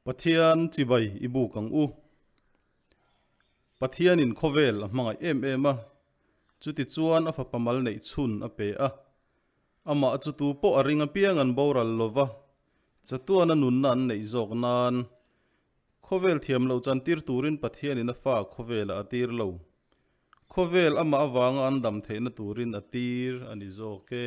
Pathian chibai i buk ang u. Pathianin khawvel a hmangaih em em a, chutichuan a fapa mal neih chhun a pe a. Amah chu tu pawh a ring apiang an boral lo va, chatuana nunna an neih zawk nan khawvel thiam loh chantir turin Pathianin a fa khawvelah a tir lo. Khawvel amah avanga an dam theihna turin a tir a ni zawk e.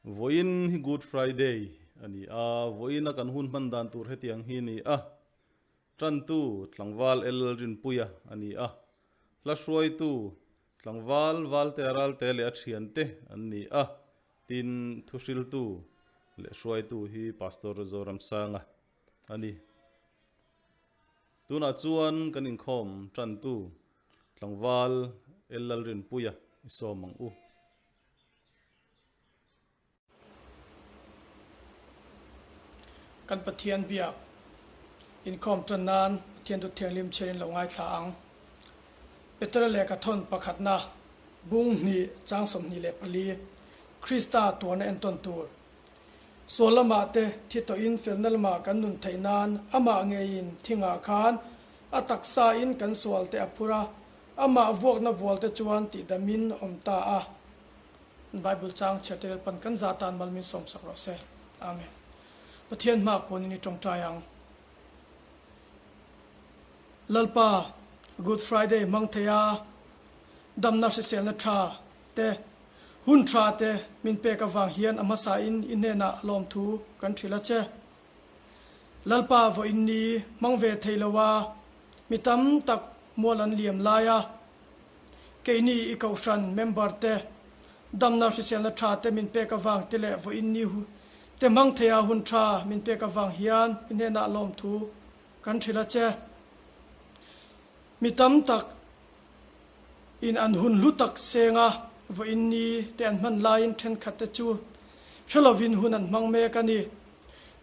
Vawiin hi Good Friday a ni a, vawiina kan hun hman dan tur hetiang hi a ni a, Tantu Tlangval L Rinpuia a ni a, hla hruaitu Tlangval Valtea Ralte leh a thiante an ni a, tin thuhriltu leh hruaitu hi Pastor Zoramsanga a ni. Tunah chuan kan inkhawm tantu Tlangval L Lalrinpuia i sawm ang u. Kan Pathian biak inkhawm tan nan Pathian dut thianghlim chhiarin lo ngaithla ang. Petera lehkha thawn pakhatna, bung hnih, chang 24, Krista tuarna entawn tur. Sual lamah te thi tawhin felna lamah kan nun theih nan amah ngeiin thingah khan a taksa in kan sual te a phur a, amah vuakna vual te chuan tihdamin a awm ta a. Bible chang chhiar te Lalpan kan za tan mal min sawmsak rawh se. Amen. Pathian hma kuanin i tawngtai ang. Lalpa, Good Friday hmang thei a, damna hriselna tha te, hun tha te min pek avang hian a hmasa in i hnenah lawmthu kan hrilh a che. Lalpa vawiin ni hmang ve thei lo a, mi tam tak mual an liam lai a, keini i kohhran member te damna hriselna tha te min pek avang te leh vawiin ni te hmang thei a hun tha min pek avang hian i hnenah lawmthu kan hrilh a che. Mi tam tak in an hun hlu tak seng a, vawiin ni te an hman laiin thenkhat te chu hre lovin hun an hmang mek a ni.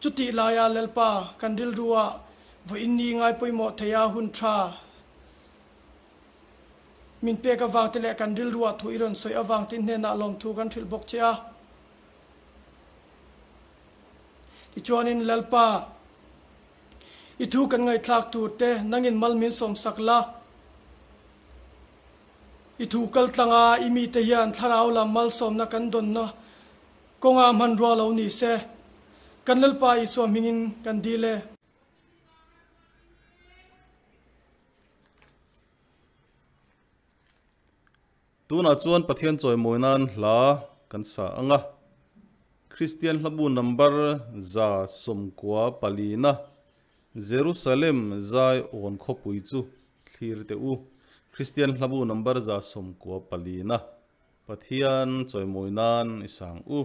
Chutih laia Lalpa kan rilruah vawiin ni ngai pawimawh thei a hun tha min pek avang te leh kan rilruah thu i rawn sawi avang te hnenah lawmthu kan hrilh bawk che a. Tichuanin Lalpa i thu kan ngaihthlak tur te nangin mal min sawmsak la. I thu kal tlanga i mite hian thlarau lam malsawmna kan dawnna kawnga hmanrua lo ni se. Kan Lalpa Isua hmingin kan dil e. Tunah chuan Pathian chawimawi nan hla kan sa ang a, Kristian hlabu number 94 Jerusalem zai awn khawpui chu thlir teh u. Kristian hlabu number 94 Pathian chawimawi nan i sang u.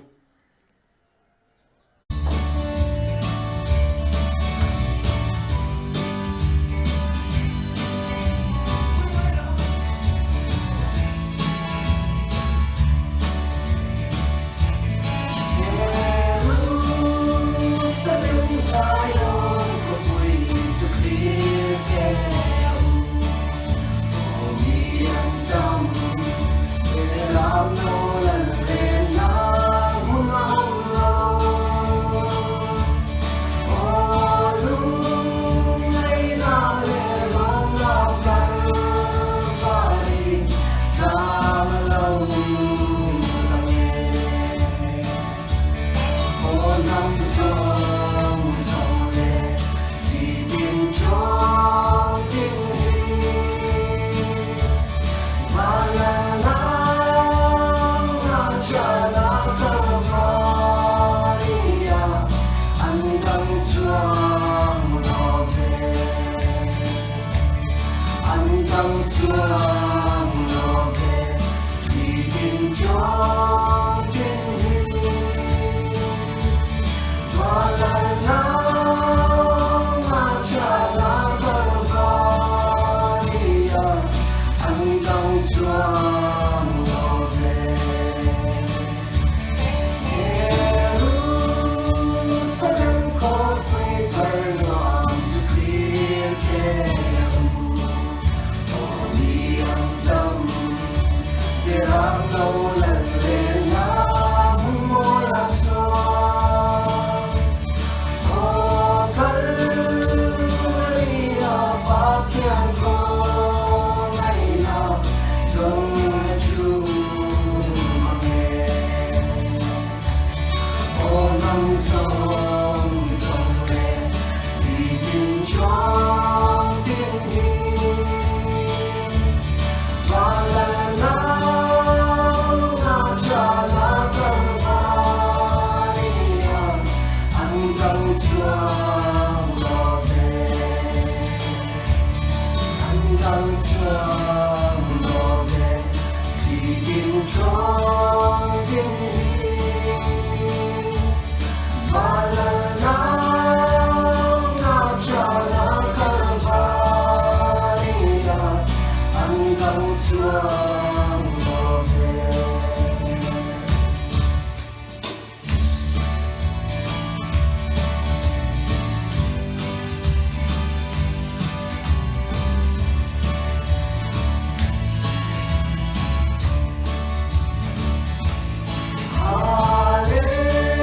dang chuang lo ve.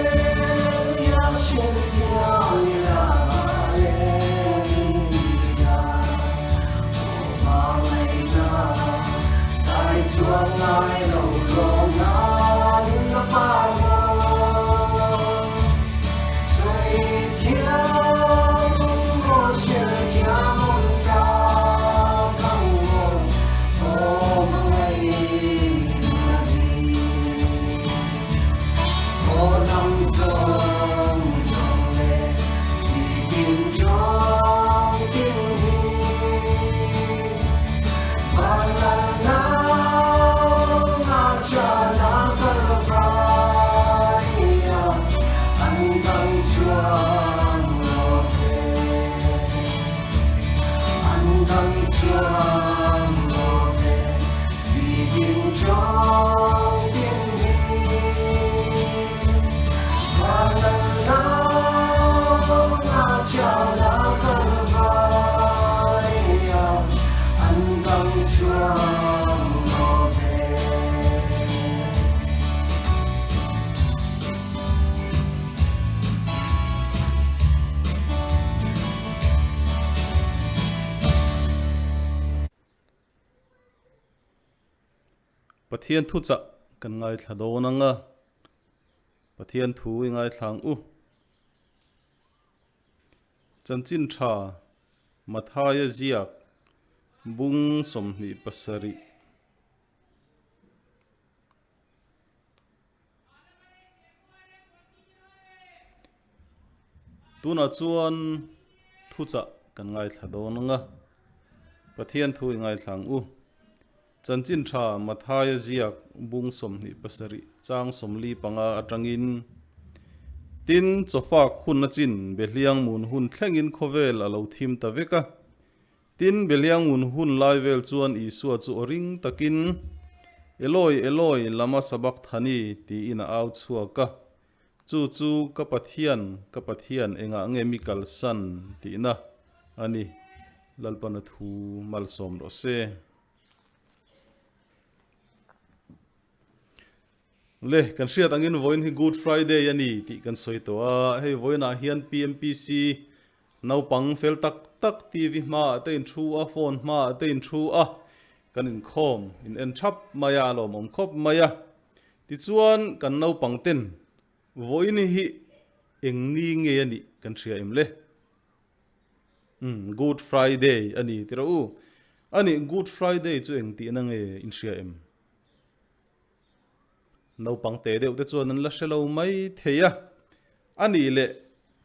Hallelujah, hrilh ila, Hallelujah, aw hmangaihna dai chuan ngai lo lawm nan a par maw. Sawi thiam maw hrilh thiam awm ta kang maw aw hmangaihna hi. Aw hnam zawng zawng leh chi tin chawng tin hi. Van lal nau a chan a kal vai a, an dang chuang lo ve. An dang chuang lo ve, chi tin chawng tin hi. Van lal nau a chan a kal vai a, an dang chuang lo ve. Pathian thuchah kan ngaithla dawn ang a, Pathian thu i ngaithla ang u. Chanchin tha Mathaia ziak bung 27. Tunah chuan thuchah kan ngaithla dawn ang a, Pathian thu i ngaithla ang u. Chanchin tha Mathaia ziak bung 27 chang 45 atangin, Tin, chawfak hun a chin Behliang mun hun thlengin khawvel a lo thim ta vek a. Tin, Behliang mun hun lai vel chuan Isua chu aw ring takin, Eloi, Eloi, lama sabachthani? tiin a au chhuak a. Chu chu ka Pathian, ka Pathian, engah nge mi kalsan? tihna a ni. Lalpana thu malsawm rawh se. Le, kan hriat angin vawiin hi Good Friday a ni tih kan sawi tawh a, hei vawiinah hian PMPC naupang fel tak tak TV hmaah te in thu a, phone hmaah te in thu a, kan inkhawm in en thap mai a, a lawmawm khawp mai a. Tichuan kan naupang ten vawiin hi eng ni nge a nih kan hria em le? Umm, Good Friday a ni tirh u. A nih Good Friday chu eng tihna nge in hria em? Naupang te deuh te chuan an la hre lo mai thei a. A nih leh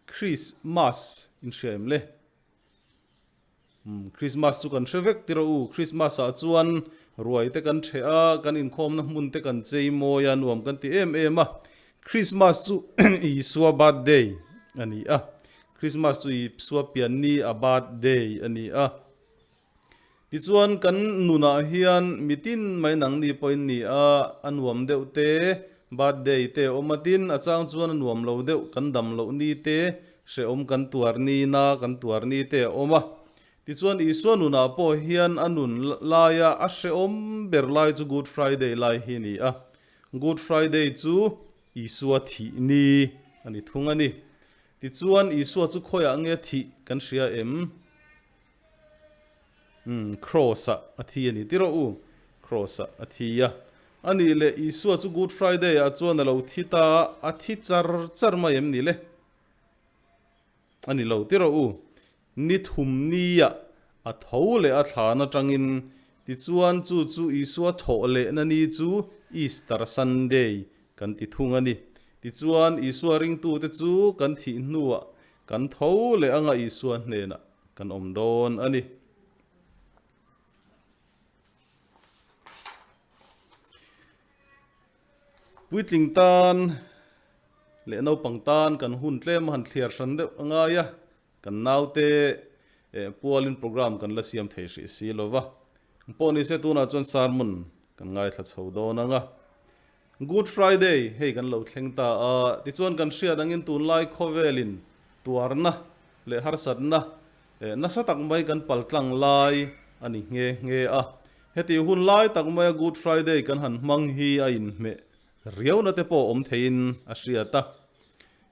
Christmas in hria em le? Umm, Christmas chu kan hre vek tirh u. Christmas ah chuan ruai te kan ṭheh a, kan inkhawmna hmun te kan chei mawi a, nuam kan ti em em a. Christmas chu Isua birthday a ni a. Christmas chu Isua pian ni a birthday a ni a. Tichuan kan nunah hian mitin mai nangni pawhin ni a, a nuam deuh te, birthday te a awm a tin, a chang chuan a nuam lo deuh kan dam loh ni te, hrehawm kan tuar ni na kan tuar ni te a awm a. Tichuan Isua nunah pawh hian a nun laia a hrehawm ber lai chu Good Friday lai hi a ni a. Good Friday chu Isua thih ni a ni thung a ni. Tichuan, Isua chu khawiah nge thih kan hria em? Umm, Kraws-ah a thi a ni ti rawh u. Kraws-ah a thi a. A nih leh, Isua chu Good Friday-ah chuan a lo thi ta a, a thi char char mai em ni le? A ni lo ti rawh u. Ni thum nia a tho leh a thlan atangin, tichuan chu chu Isua thawh lehna ni chu Easter Sunday kan ti thung a ni. Tichuan Isua ringtute chu kan thih hnuah kan tho leh anga Isua hnenah kan awm dawn a ni. Puitling tan leh naupang tan kan hun tlem a han thliar hran deuh a ngai a, kan naute pualin program kan la siam thei hrih si lo va. Pawh nise tunah chuan sermon kan ngaithla chho dawn ang a. Good Friday hei kan lo thleng ta a, tichuan kan hriat angin tunlai khawvelin tuarna leh harsatna nasa tak mai kan paltlang lai a ni nghe nghe a. Heti hun lai tak maia Good Friday kan han hmang hi a inhmeh riauna te pawh awm theiin a hriat a.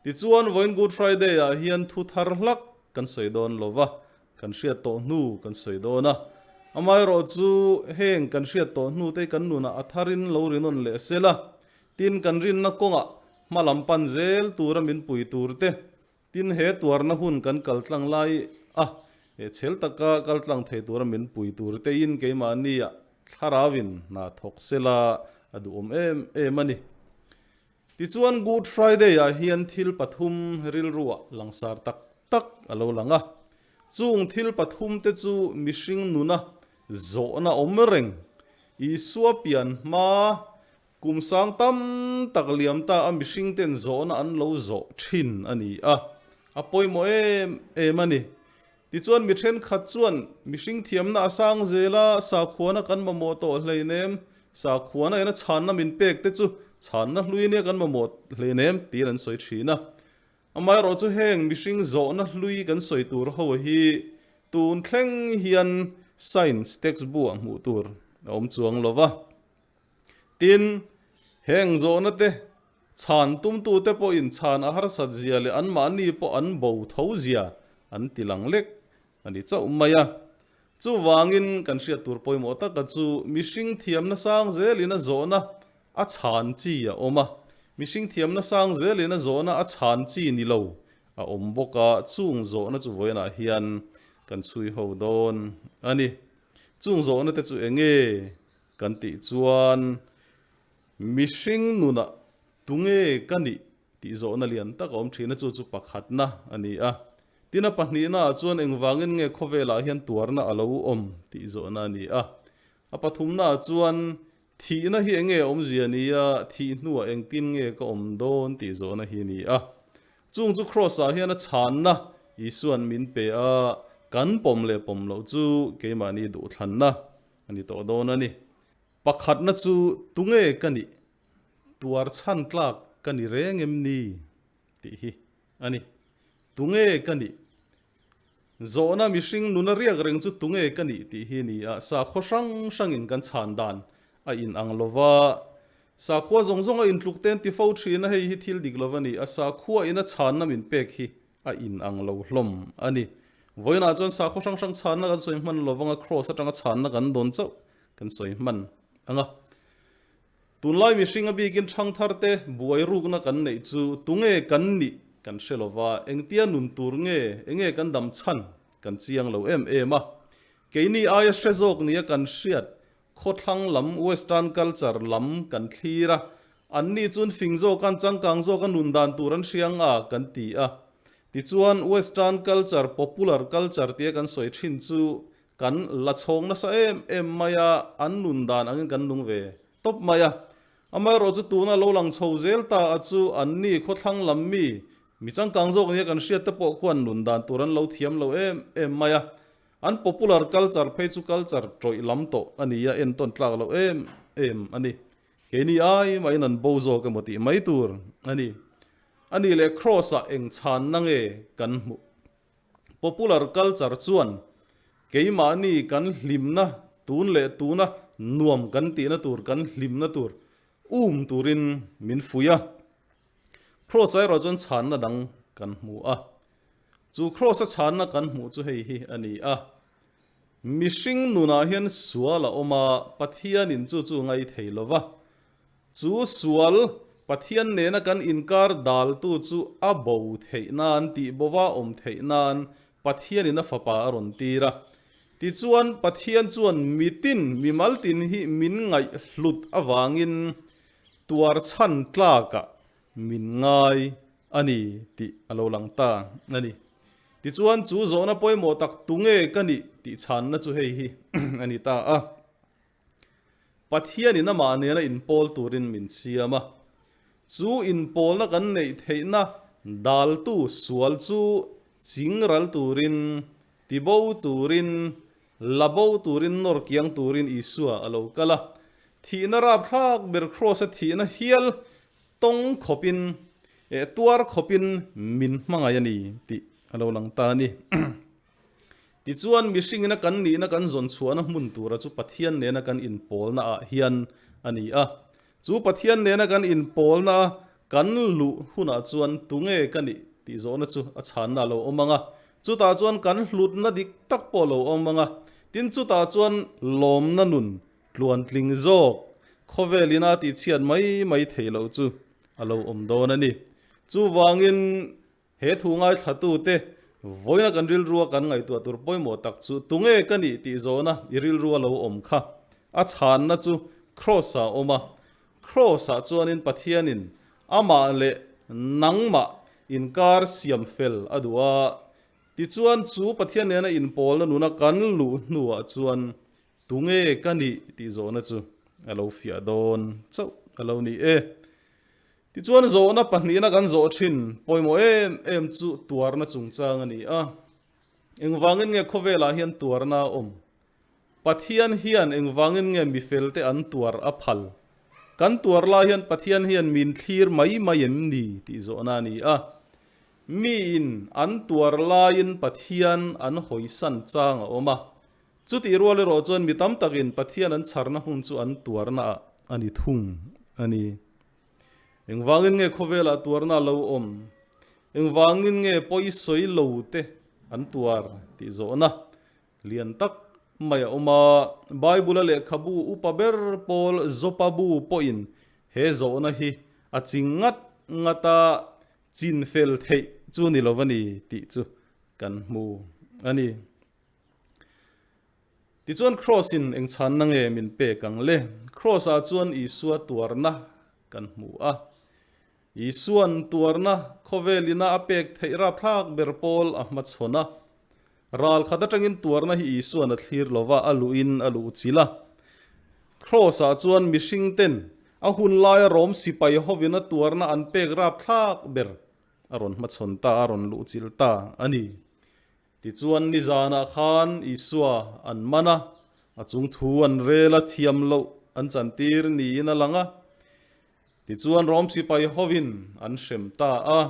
Tichuan vawiin Good Friday ah hian thu thar hlak kan sawi dawn lo va, kan hriat tawh hnu kan sawi dawn a. Amaherawh chu heng kan hriat tawh hnu te kan nunah a tharin lo rinawn leh sel a, tin kan rinna kawngah hma lam pan zel tura min pui tur te, tin he tuarna hun kan kal tlang lai a, he chhel taka kal tlang thei tura min pui tur tein keimahnia thlarauin hna thawk sela a duhawm em em a ni. Tichuan Good Friday ah hian thil pathum rilruah langsar tak tak a lo lang a. Chung thil pathum te chu mihring nuna zawhna awm reng, Isua pian hma kum sang tam tak liam ta a mihring ten zawhna an lo zawh thin a ni a, a pawimawh em em a ni. Tichuan mi thenkhat chuan mihring thiamna a sang zel a, sakhuana kan mamawh tawh hleinem, sakhuana ina chhanna min pek te chu chhanna hlui nia kan mamawh hleinem tiin an sawi thin a. Amaherawh chu heng mihring zawhna hlui kan sawi tur ho hi tun thleng hian science textbook ah hmuh tur a awm chuang lo va. Tin, heng zawhna te chhan tumtute pawhin chhan a harsat zia leh anmahni pawh an bo tho zia an ti lang lek a ni chauh mai a. Chuvangin kan hriat tur pawimawh taka chu mihring thiamna sang zelin a zawhna a chhan chi a awm a, mihring thiamna sang zelin a zawhna a chhan chi ni lo a awm bawk a, chung zawhna chu vawiinah hian kan chhui ho dawn a ni. Chung zawhna te chu eng nge kan tih chuan mihring nunah tunge ka nih tih zawhna lian tak a awm thin a, chu chu pakhatna a ni a. Tin a pahnihnaah chuan engvangin nge khawvelah hian tuarna a lo awm tih zawhna a ni a. A pathumnaah chuan thihna hi enge awmzia ni a, thih hnuah engtin nge ka awm dawn tih zawhna hi a ni a. Chung chu Kraws-ah hian a chhanna Isua'n min pe a, kan pawm leh pawm loh chu keimahni duhthlanna a ni tawh dawn a ni. Pakhatna chu tunge ka nih? Tuar chhan tlak ka ni reng em ni? tih hi a ni. Tunge ka nih? Zawhna mihring nuna riak reng chu tunge ka nih tih hi a ni a, sakhaw hrang hrangin kan chhan dan a inang lo va. Sakhua zawng zawng a intluk te an ti fo thin a, hei hi thil dik lo a ni. A sakhua ina chhanna min pek hi a inang lo hlawm a ni. Vawiinah chuan sakhaw hrang hrang chhanna kan sawi hman lo vang a, Kraws atanga chhanna kan dawn chauh kan sawi hman ang a. Tunlai mihring a bikin thangthar te buai rukna kan neih chu tunge kan nih kan hre lo va, engtia nun tur nge, enge kan dam chhan kan chiang lo em em a. Keini aia hre zawk nia kan hriat Khawthlang lam, Western culture, lam kan thlir a, anni chuan fing zawk an changkang zawk a nun dan tur an hriang a kan ti a. Tichuan Western culture, popular culture tia kan sawi thin chu kan la chhawng nasa em em mai a, an nun dan angin kan nung ve tawp mai a. Amaherawh chu tuna lo lang chho zel ta a chu anni khawthlang lam mi, mi changkang zawk nia kan hriat te pawh khuan nun dan tur an lo thiam lo em em mai a. An popular culture phei chu culture tawih lam tawh a ni a, entawn tlak loh em em a ni. Keini ai mahin an bo zawk emaw tih mai tur a ni. A nih leh Kraws-ah eng chhanna nge kan hmuh? Popular culture chuan keimahni kan hlimna tun leh tuna nuam kan tihna tur kan hlimna tur um turin min fuih a. Kraws-ah erawh chuan chhanna dang kan hmu a. Chu Kraws a chhanna kan hmuh chu hei hi a ni a, Mihring nunah hian sual a awm a, Pathianin chu chu ngai thei lo va. Chu sual, Pathian nena kan inkar daltu chu a bo theih nan, tih bova awm theih nan Pathianin a Fapa a rawn tir a. Tichuan, Pathian chuan mitin, mimal tin hi min ngaihhlut avangin tuar chhan tlakah min ngai a ni tih a lo lang ta a ni. Tichuan chu zawhna pawimawh tak tunge ka nih tih chhanna chu hei hi a ni ta a. Pathianin amah nena inpawl turin min siam a, chu inpawlna kan neih theihna daltu sual chu chingral turin, tibo turin. La bo turin nawr kiang turin Isua a lo kal a. Thihna rapthlak ber Kraws-a thihna hial tawng khawpin, eh tuar khawpin min hmangaih a ni tih a lo lang ta a ni. Tichuan, mihringina kan nihna kan zawn chhuahna hmun tura chu Pathian nena kan inpawlna ah hian a ni a. Chu Pathian nena kan inpawlna a kan luh hunah chuan tunge ka nih tih zawhna chu a chhanna a lo awm ang a. Chutah chuan kan hlutna dik tak pawh a lo awm ang a. Tin, chutah chuan lawmna nun tluantling zawk khawvel ina tihchhiat mai mai theih loh chu a lo awm dawn a ni. Chuvangin, He thu ngaithlatute vawiina kan rilrua kan ngaihtuah tur pawimawh tak chu tunge ka nih tih zawhna i rilrua lo awm kha. A chhanna chu Kraws-ah a awm a. Kraws-ah chuanin Pathianin amah leh nangmah inkar siam fel a duh a. Tichuan chu Pathian nena inpawlna nuna kan luh hnuah chuan tunge ka nih tih zawhna chu a lo fiah dawn chauh a lo ni e. Tichuan zawhna pahnihna kan zawh thin pawimawh em em chu tuarna chungchang a ni a. Engvangin nge khawvelah hian tuarna a awm? Pathian hian engvangin nge mifelte an tuar a phal? Kan tuar lai hian Pathian hian min thlir mai mai em ni tih zawhna a ni a. Miin an tuar laiin Pathian an hawisan chang a awm a. Chutih rual erawh chuan mi tam takin Pathian an chharna hun chu an tuarna ah a ni thung a ni. Engvangin nge khawvelah tuarna a lo awm? Engvangin nge pawisawi lo te an tuar tih zawhna lian tak mai a awm a. Bible-a lehkhabu upa ber pawl Jopa bu pawhin he zawhna hi a ching ngat ngat a, chin fel theih chu ni lo a ni tih chu kan hmu a ni. Tichuan Kraws-in eng chhanna nge min pek ang le? Kraws-ah chuan Isua tuarna kan hmu a. Isua'n tuarna khawvel ina a pek theih rapthlak ber pawl a hmachhawn a. Ral khat atangin tuarna hi Isua'n a thlir lo va, a luhin a luh chilh a. Kraws-ah chuan mihringten a hun laia Rom sipai hovin a tuarna an pek rapthlak ber a rawn hmachhawn ta, a rawn luh chilh ta a ni. Tichuan nizanah khan Isua an man a, a chung thu an rel a thiam loh an chantir niin a lang a. Tichuan Rom sipai hovin an hrem ta a.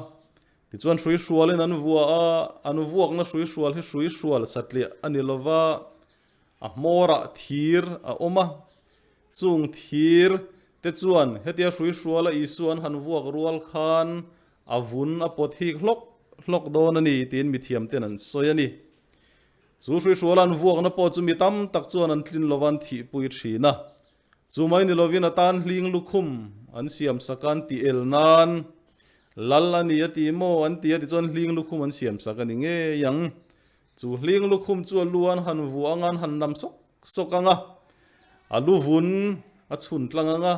Tichuan hruihrualin an vua a, an vuakna hruihrual hi hruihrual satliah a ni lova, a hmawrah thir a awm a. Chung thir te chuan hetia hruihruala Isua an han vuak rual khan a vun a pawt hik hlawk hlawk dawn a ni tiin mithiam ten an sawi a ni. Chu hruihruala an vuakna pawh chu mi tam tak chuan an tlin lova an thihpui thin a. Chu mai ni lovin a tan hling lukhum an siam sak a an tih el nan Lal a ni a ti maw an ti a tichuan hling lukhum an siam sak a ni ngei ang. Chu hling lukhum chu a lu an han vuah anga an han nam sawk sawk ang a, a lu vun a chhun tlang ang a,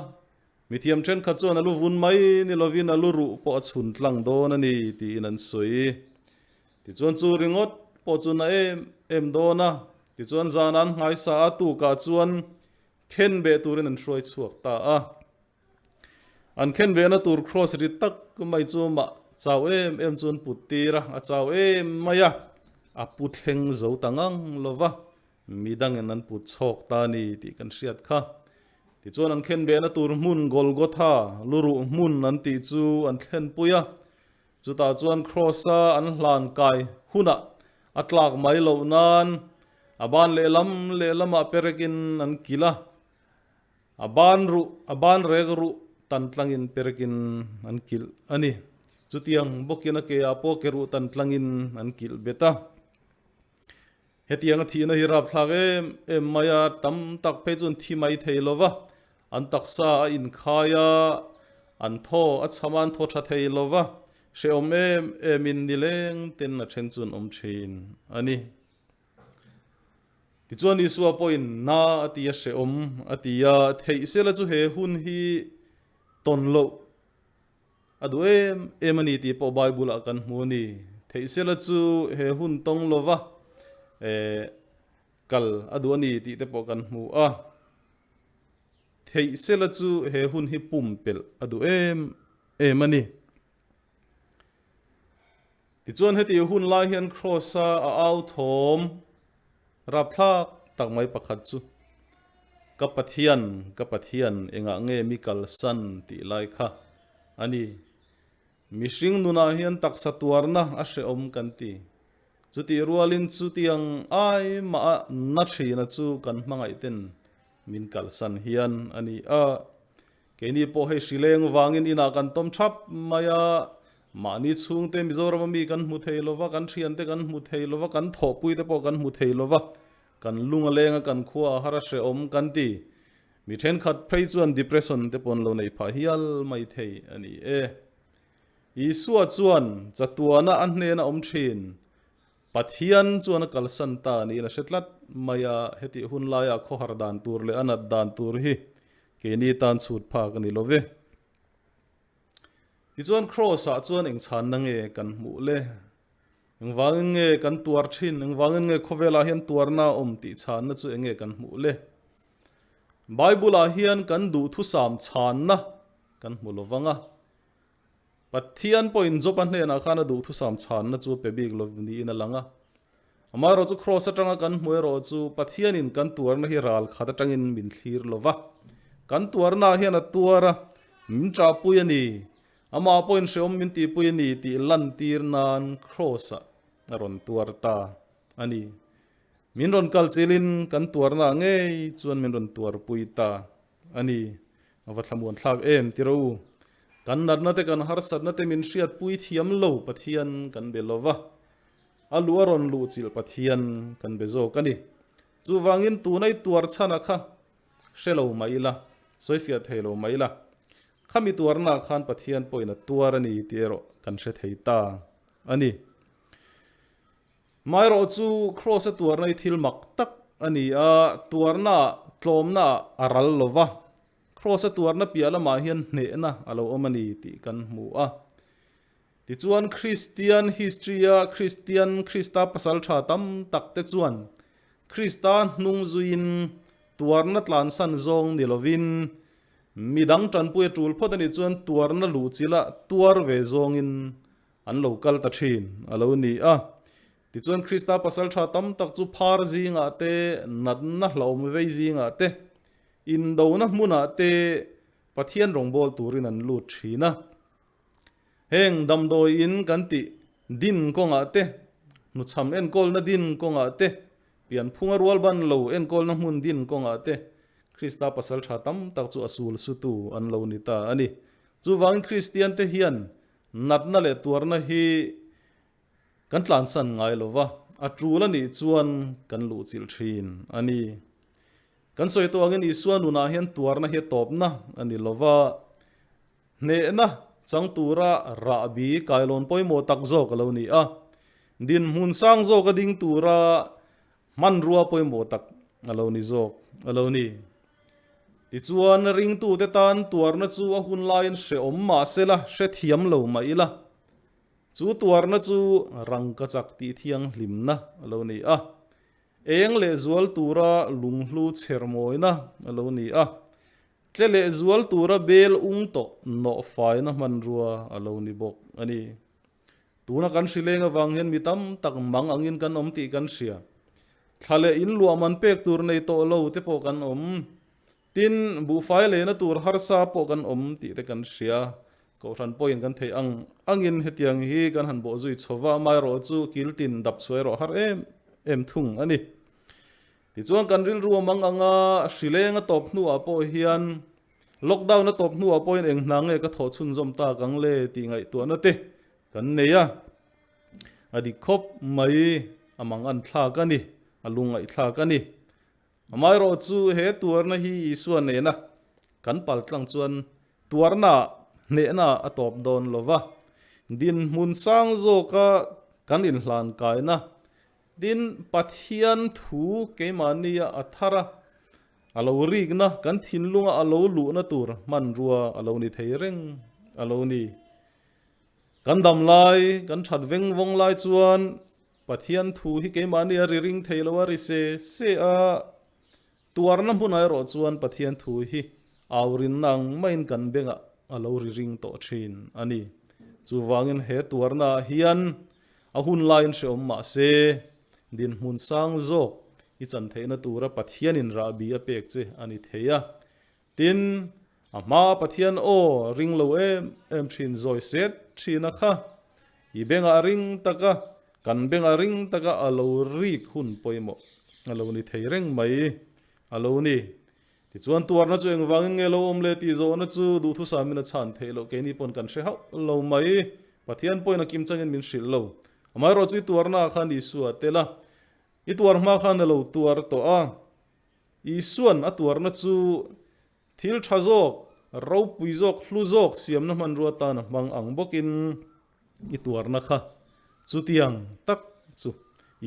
mithiam thenkhat chuan a lu vun mai ni lovin a lu ruh pawh a chhun tlang dawn a ni tiin an sawi. Tichuan chu ringawt pawh chu na em em dawn a, tichuan zan an nghaisa a tukah chuan khenbeh turin an hruai chhuak ta a. An khen vehna tur kraws ri tak mai chu mah chau em em chu an put tir a, a chau em mai a, a pu thleng zo ta ngang lo va, midangin an put chhawk ta a ni tih kan hriat kha. Tichuan an khen vehna tur hmun Golgotha, luruh hmun an tih chu an thlenpui a, chutah chuan kraws-a an hlan kai hunah a tlak mai loh nan a ban lehlam lehlamah perekin an kilh a, A ban ruh, a ban rek ruh tan tlangin perekin an kilh a ni. Chutiang bawkin a keah pawh ke ruh tan tlangin an kilh bet a. Hetiang a thihna hi rapthlak em em mai a, tam tak phei chuan thi mai thei lo va, an taksa a inkhai a, an thaw a chham a, an thaw tha thei lo va, hrehawm em emin nileng ten a then chu an awm thin a ni. Tichuan Isua pawhin na a ti a hrehawm a ti a, theih sela chu he hun hi tawn loh a duh em em a ni tih pawh Bible ah kan hmu a ni. Theih sela chu he hun tawng lova eh kal a duh a ni tih te pawh kan hmu a. Theih sela chu he hun hi pumpelh a duh em em a ni. Tichuan heti hun lai hian Kraws-a a au thawm rapthlak tak mai pakhat chu, Ka Pathian, ka Pathian, engah nge mi kalsan tih lai kha a ni. Mihring nunah hian taksa tuarna a hrehawm kan ti. Chutih rualin chutiang ai mah a na thina chu kan hmangaih ten min kalsan hian a ni a. Keini pawh hei hrileng vangin inah kan tawm thap mai a, mahni chhungte Mizoram a mi kan hmu thei lova, kan thiante kan hmu thei lova, kan thawhpuite pawh kan hmu thei lova, kan lung a leng a, kan khua a har a hrehawm kan ti. Mi thenkhat phei chuan depression te pawh an lo neih phah hial mai thei a ni e. Isua chuan chatuana a hnena awm thin Pathian chuan a kalsan ta niin a hre tlat mai a, hetih hun laia khawhar dan tur leh a nat dan tur hi keini tan chhut phak a ni lo ve. Tichuan Kraws-ah chuan eng chhanna nge kan hmuh le? Engvangin nge kan tuar thin? Engvangin nge khawvelah hian tuarna a awm tih chhanna chu enge kan hmuh le? Bible-ah hian kan duhthusam chhanna kan hmu lo vang a. Pathian pawhin Job-a hnenah khan a duhthusam chhanna chu a pe bik lo niin a lang a. Amaherawhchu Kraws atanga kan hmu erawh chu Pathianin kan tuarna hi ral khat atangin min thlir lo va. Kan tuarnaah hian a tuar a, min ṭahpui a ni. Amah pawhin hrehawm min tihpui a ni tih lantir nan Kraws-ah a rawn tuar ta a ni. Min rawn kal chilin kan tuarnaah ngei chuan min rawn tuarpui ta a ni. A va thlamuan thlak em tira u. Kan natna te kan harsatna te min hriatpui thiam lo Pathian kan be lo va, a lu a rawn luh chilh Pathian kan be zawk a ni. Chuvangin tunai tuar chhana kha hre lo mah ila, sawifiah thei lo mah ila, khami tuarnaah khan Pathian pawhin a tuar a ni tih erawh kan hre thei ta a ni. Maherawh chu Kraws a tuarna hi thil mak tak a ni a, tuarnaah tlawmnaah a ral lo va, Kraws a tuarna piah lamah hian hnehna a lo awm a ni tih kan hmu a. Tichuan Kristian history-a Kristian Krista pasal tha tam tak te chuan Krista hnung zuiin tuarna tlansan zawng ni lovin midang tanpui a tul phawt a nih chuan tuarna luhchilh a tuar ve zawngin An lo kal ta thin a lo ni a. Tichuan Krista pasal tha tam tak chu phar zingah te, natna hlauhawm vei zingah te, indona hmunah te Pathian rawngbâwl turin an lut thin a. Heng damdawi in kan tih din kawngah te, hnuchham enkawlna din kawngah te, pianphunga rualban lo enkawlna hmun din kawngah te Krista pasal tha tam tak chu a sul sutu an lo ni ta a ni. Chuvangin Kristiante hian Natna leh tuarna hi kan tlansan ngai lo va, a tul a nih chuan kan luhchilh thin a ni. Kan sawi tawh angin Isua nunah hian tuarna hi a tawpna a ni lo va, hnehna chang tura rahbi kailawn pawimawh tak zawk a lo ni a, dinhmun sang zawka ding tura Hmanrua pawimawh tak a lo ni zawk a lo ni. Tichuan, ringtute tan tuarna chu a hun laiin hrehawm mah se la, hrethiam lo mah ila, chu tuarna chu rangka chak tih thianghlimna a lo ni a, eng leh zual tura lunghlu chher mawina a lo ni a, tle leh zual tura bel ung tawh nawh faina hmanrua a lo ni bawk a ni. Tuna kan hrileng avang hian mi tam tak mang angin kan awm tih kan hria. Thla leh in luah man pek tur nei tawh lo te pawh kan awm. Tin, buhfai leina tur harsa pawh kan awm tih te kan hria. Kohhran pawhin kan theih ang angin hetiang hi kan han bawhzui chho va, amaherawh chu kiltin dap chhuah erawh har em em thung a ni. Tichuan kan rilru a mang anga hrileng a tawp hnuah pawh hian Lockdown a tawp hnuah pawhin eng hna nge ka thawh chhunzawm tak ang le tih ngaihtuahna te kan nei a, a dik khawp mai, a mang an thlak a ni, a lungngaihthlak a ni. Amaherawh chu he tuarna hi Isua nena kan pal tlang chuan tuarna hnehna a tawp dawn lo va, dinhmun sang zawka kan inhlan kaina Tin, Pathian thu keimahnia a thar a, a lo rikna, kan thinlunga a lo luhna tur hmanrua a lo ni thei reng a lo ni. Kan dam lai, kan that veng vawng lai chuan Pathian thu hi keimahnia ri ring thei lo a ri se se a, Tuarna hmunah erawh chuan Pathian thu hi aurinna ang maiin kan bengah a lo ri ring tawh thin a ni. Chuvangin he tuarnaah hian a hun laiin hrehawm mah se, dinhmun sang zawk i chan theihna tura Pathianin rahbi a pek che a ni thei a. Tin, a hmaa Pathian aw ring lo em em thin zawi set thina kha i bengah ring taka, kan bengah ring taka a lo rik hun pawimawh a lo ni thei reng mai a lo ni. Tichuan tuarna chu engvangin nge lo awm le tih zawhna chu duhthusamin a chhan theih loh keini pawn kan hre hauh lo mai. Pathian pawhin a kim changin min hrilh lo. Amaherawhchu i tuarnaah khan Isua a tel a, i tuar hma khan a lo tuar tawh a. Isuan a tuarna chu thil tha zawk, ropui zawk, hlu zawk siamna hmanrua tan a hmang ang bawkin i tuarna kha chutiang tak chu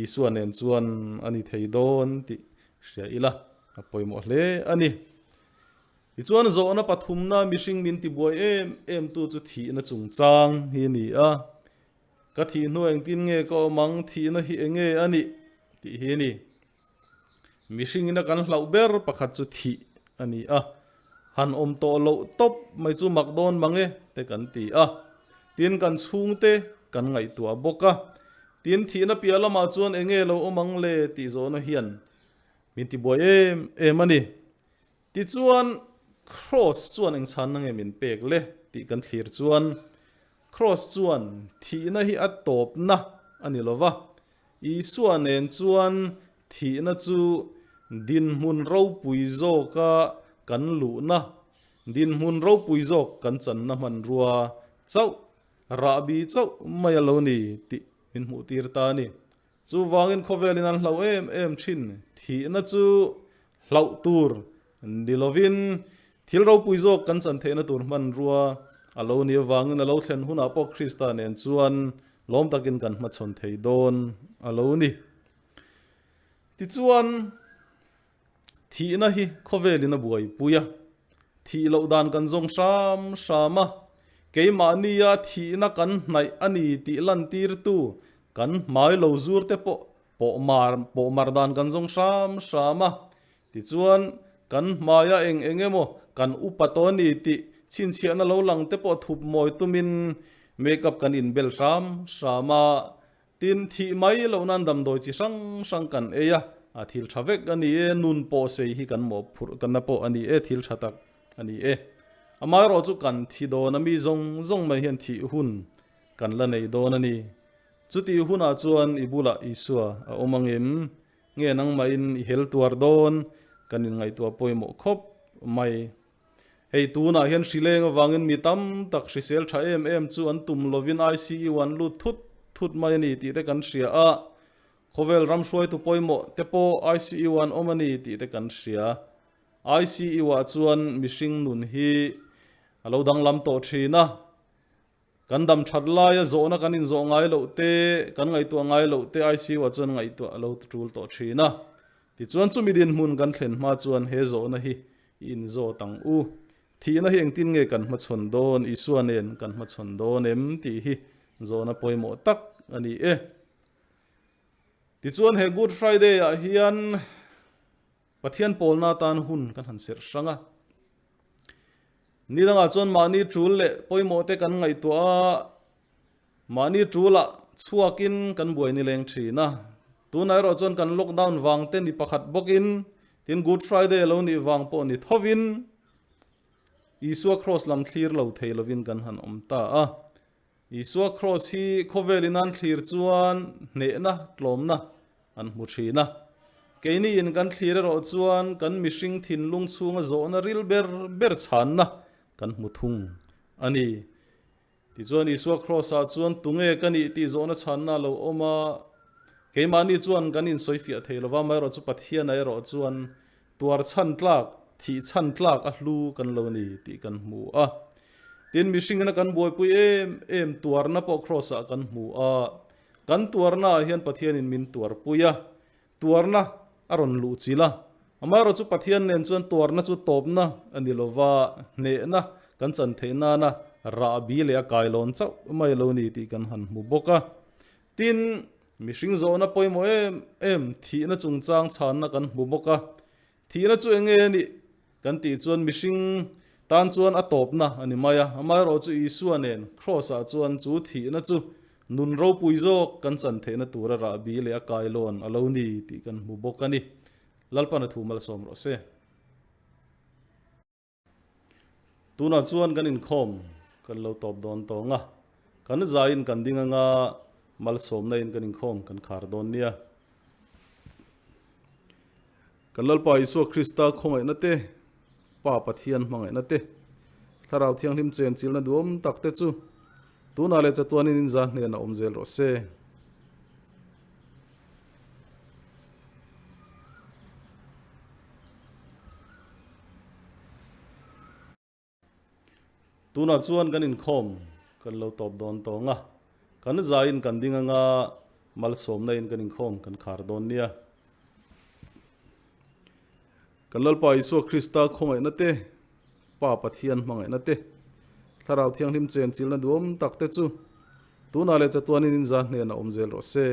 Isua nen chuan a ni thei dawn tih hria ila a pawimawh hle a ni. Tichuan zawhna pathumna mihring min tibuai em em tu chu thihna chungchang hi a ni a, Ka thih hnu engtin nge ka awm ang, thihna hi enge a nih tih hi a ni. Mihringina kan hlauh ber pakhat chu thih a ni a, han awm tawh loh tawp mai chu mak dawn mang e te kan ti a, tin kan chhungte kan ngaihtuah bawk a, tin thihna piah lamah chuan enge lo awm ang le tih zawhna hian min tibuai em em a ni. Tichuan Kraws chuan eng chhanna nge min pek le tih kan thlir chuan Kraws chuan thihna hi a tawpna a ni lo va, Isua nen chuan thihna chu dinhmun ropui zawka kan luhna, dinhmun ropui zawk kan channa hmanrua chauh, rahbi chauh mai a lo ni tih min hmuhtir ta a ni. Chuvangin khawvelin an hlauh em em thin. Thihna chu hlauh tur ni lovin thil ropui zawk kan chan theihna tur hmanrua a lo ni avangin a lo thlen hunah pawh Krista nen chuan lawm takin kan hmachhawn thei dawn a lo ni. Tichuan, thihna hi khawvelin a buaipui a, thih loh dan kan zawng hram hram a, keimahnia thihna kan hnaih a ni tih lantirtu Kan hmai lo zur te pawh pawh mar pawh mar dan kan zawng hram hram a, tichuan kan hmaia eng eng emaw kan upa tawh a ni tih chhinchhiahna lo lang te pawh thup mawi tumin make up kan inbel hram hram a, tin thih mai loh nan damdawi chi hrang hrang kan ei a, a thil tha vek a ni e, nun pawh sei hi kan mawhphurh ka na pawh a ni e, thil tha tak a ni e. Amaherawhchu kan thi dawn a mi zawng zawng mai hian thih hun Kan la nei dawn a ni. Chutih hunah chuan i bulah Isua a awm angem? Nge nangmahin i hel tuar dawn? Kan inngaihtuah pawimawh khawp mai. Hei tunah hian hrileng avangin mi tam tak hrisel tha em em chu an tum lovin ICU an lut thut thut mai a ni tih te kan hria a. Khawvel ram hruaitu pawimawh te pawh ICU an awm a ni tih te kan hria. ICU ah chuan mihring nun hi a lo danglam tawh thin a. Kan dam that laia zawhna kan inzawh ngai loh te, kan ngaihtuah ngai loh te ICU ah chuan ngaihtuah a lo tul tawh thin a. Tichuan chumi dinhmun kan thlen hma chuan he zawhna hi i inzawt ang u. Thihna hi engtin nge kan hmachhawn dawn, Isua nen kan hmachhawn dawn em tih hi zawhna pawimawh tak a ni e. Tichuan he Good Friday ah hian Pathian pawlna atan hun kan han serh hrang a. Ni dangah chuan mahni tul leh pawimawh te kan ngaihtuah a, mahni tulah chhuakin kan buai ni leng thin a. Tunah erawh chuan kan lockdown vang te ni pakhat bawkin, tin Good Friday lo nih vang pawh ni thovin Isua Kraws lam thlir lo thei lovin kan han awm ta a. Isua Kraws hi khawvelin an thlir chuan hnehna, tlawmna an hmu thin a. Keini in kan thlir erawh chuan kan mihring thinlung chhunga zawhna ril ber ber chhanna kan hmu thung a ni. Tichuan Isua Kraws-ah chuan tunge ka nih tih zawhna chhanna a lo awm a, keimahni chuan kan insawifiah thei lova, amaherawh chu Pathiana erawh chuan Tuar chhan tlak, thih chhan tlak a hlu kan lo ni tih kan hmu a. Tin, mihringina kan buaipui em em tuarna pawh Kraws-ah kan hmu a. Kan tuarnaah hian Pathianin min tuarpui a, tuarna a rawn luh chilh a. Amaherawh chu Pathian nen chuan tuarna chu tawpna a ni lo va, hnehna kan chan theih nana rahbi leh a kailawn chauh mai a lo ni tih kan han hmu bawk a. Tin, mihring zawhna pawimawh em em thihna chungchang chhanna kan hmu bawk a, thihna chu eng nge a nih kan tih chuan mihring tan chuan a tawpna a ni mai a, amaherawh chu Isua nen Kraws-ah chuan chu thihna chu nun ropui zawk kan chan theihna tura rahbi leh a kailawn a lo ni tih kan hmu bawk a ni. Lalpan a thu malsawm rawh se. Tunah chuan kan inkhawm kan lo tawp dawn tawng a, kan zaiin kan ding anga malsawmna in kan inkhawm kan khar dawn nia. Kan Lalpa Isua Krista khawngaihna te, Pa Pathian hmangaihna te, Thlarau Thianghlim chenchilhna duhawm tak te chu tunah leh chatuanin inza hnenah awm zel rawh se. Tunah chuan kan inkhawm kan lo tawp dawn tawng a, kan zaiin kan ding anga malsawmna in kan inkhawm kan khar dawn nia. Kan Lalpa Isua Krista khawngaihna te, Pa Pathian hmangaihna te, Thlarau Thianghlim chenchilhna duhawm tak te chu tunah leh chatuanin inza hnenah awm zel rawh se.